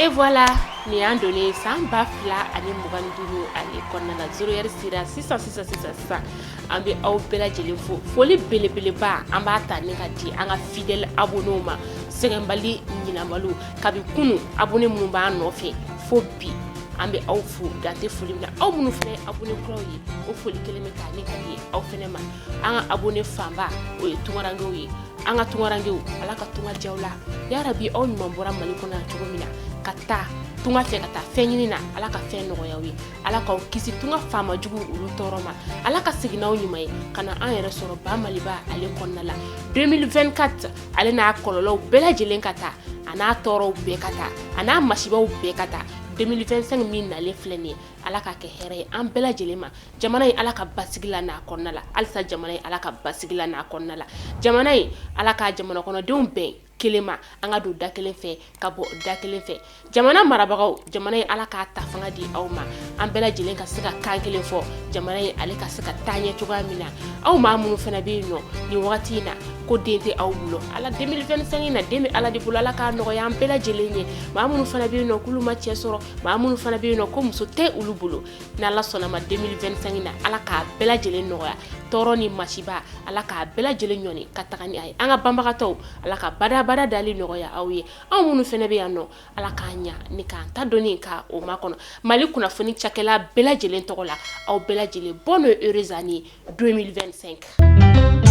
Et voilà, nin y'an donnen san 2025 ale kɔnɔna la. 0 heure sera sisan sisan sisan sisan. An bɛ aw bɛɛ lajɛlen fo. Foli belebeleba, an b'a ta ni ka di an ka fidèle abonnéw ma, sɛgɛnbali ɲinabali, kabi kunu abonné minnu b'an nɔfɛ fo bi, an bɛ aw fo dan tɛ foli min na. Aw minnu fana ye abonné kuraw ye, o foli kelen bɛ ta ni ka di aw fana ma. An ka abonné fanba, o ye tunkarankew ye. An ka tunkarankew, Ala ka tunga diyaw la yarabi. Aw ɲuman bɔra Mali kɔnɔ yan cogo min na ka taa tunga fɛ, ka taa fɛn ɲini na, Ala ka fɛn nɔgɔya ye, Ala k'aw kisi tunga faama jugu olu tɔɔrɔ ma, Ala ka segin n'aw ɲuman ye ka na an yɛrɛ sɔrɔ ba Maliba ale kɔnɔna la. 2024 ale n'a kɔlɔlɔw bɛɛ lajɛlen ka taa, a n'a tɔɔrɔw bɛɛ ka taa, a n'a masibaw bɛɛ ka taa. 2025 min nalen filɛ nin ye, Ala ka kɛ hɛrɛ ye an bɛɛ lajɛlen ma. Jamana in, Ala ka basigi la n'a kɔnɔna la halisa. Jamana in, Ala ka basigi la n'a kɔnɔna la. Jamana in, Ala ka jamana kɔnɔdenw bɛn kelen ma, an ka don da kelen fɛ ka bɔ da kelen fɛ. Jamana marabagaw, jamana in, Ala k'a ta fanga di aw ma, an bɛɛ lajɛlen ka se ka kan kelen fɔ, jamana in ale ka se ka taa ɲɛ cogoya min na. Aw maa minnu fana bɛ yen nɔ nin wagati in na ko den tɛ aw bolo, ala 2025 in na, den bɛ Ala de bolo, Ala k'a nɔgɔya an bɛɛ lajɛlen ye. Maa minnu fana bɛ yen nɔ k'olu ma cɛ sɔrɔ, maa minnu fana bɛ yen nɔ ko muso tɛ olu bolo, n'Ala sɔnna ma, 2025 na, Ala k'a bɛɛ lajɛlen nɔgɔya. Tɔɔrɔ ni masiba, Ala k'a bɛɛ lajɛlen ɲɔni ka taga ni a ye. An ka banbagatɔw, Ala ka badabada dali nɔgɔya aw ye. Anw minnu fana bɛ yan nɔ, Ala k'an ɲa ni k'an ta dɔnni ka o makɔnɔ. Mali kunnafoni cakɛla bɛɛ lajɛlen tɔgɔ la, aw bɛɛ lajɛlen, bonne heureuse année 2025.